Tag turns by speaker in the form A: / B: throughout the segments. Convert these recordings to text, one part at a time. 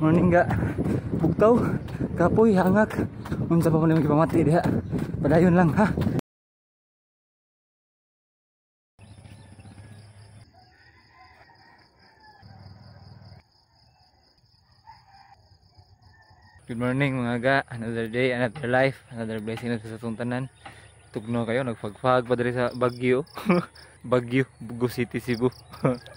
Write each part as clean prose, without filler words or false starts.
A: Morning ga. Bugtaw, kapoy, hangak. Unsa pa man imong gipamati diha. Padayon lang ha. Good morning mga ga. Another day, another life, another blessing na sa atong tanan. Tugno kayo, nagfagfag pa diri sa Baguio. Baguio, Bugo City, Cebu.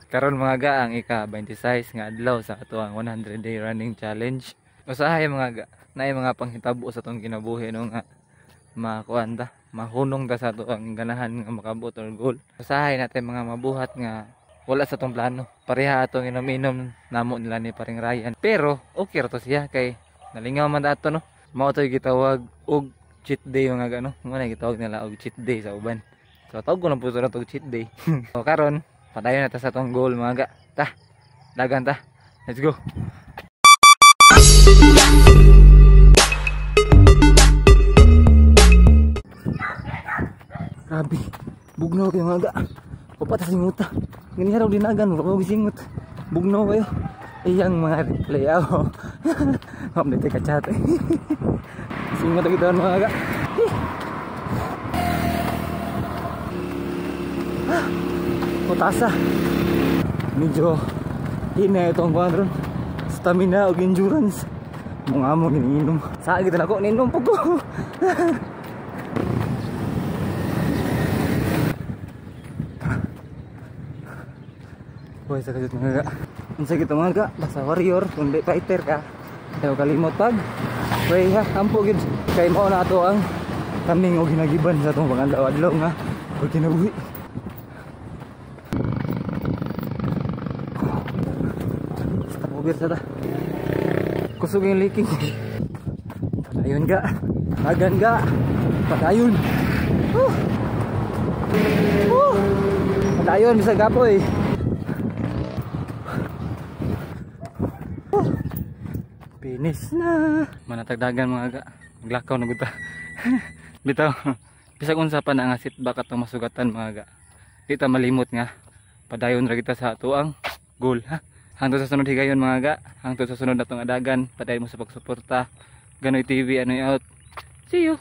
A: Karon mga ga, ang ika-26 nga adlaw sa atoang 100 day running challenge. Usahay mga ga, naay mga panghitabo sa atong kinabuhi no nga makuan ta, mahunong ta sa atoang ganahan nga makaabot or goal. Usahay natin mga mabuhat nga wala sa atong plano. Pareha atong inom-inom namo nila ni paring Ryan. Pero okay ra to siya kay nalingaw man ato no. Mao to'y gitawag og cheat day mga ga no. Mao na gitawag nila og cheat day sa uban. So tawag ko lang po sa og cheat day. So karon padayon na ta sa atong goal mga ga. Ta, dagan ta. Let's go. Grabe, bugnaw kayo mga ga. Upat sa singuta. Ganyan raw dinagan, wala ko gisingot. Bugnaw kayo. Iyang mga replay ako. Update ka chat. Singot kita mga ga. Putasa. Medyo hina itong kuwan ron. Stamina o endurance. Mga mo iniinom. Sa kita na ko niinom po ko. Boy, sa kajut mga ga. Unsa kita mga ga, basta warrior, kundi fighter ka. Ayaw kalimot pag. Pray ha, ampo gid. Kay mao na ato ang kaming og hinagiban sa atong pangadlaw-adlaw nga pagkinabuhi. Stop over sa ta. Kusog yung leaking. Padayon ga. Dagan ga. Padayon. Woo! Woo! Padayon bisag gapoy. Finish na. Manatagdagan mga ga. Maglakaw na gud ta. Bitaw. Bisag unsa pa na nga setback atong masugatan mga ga. Di ta malimot nga padayon ra kita sa atoang goal ha. Hangtod sa sunod higayon mga ga. Hangtod sa sunod natong adagan. Padayon mo sa pagsuporta. Ganoy TV, Anoy out. See you.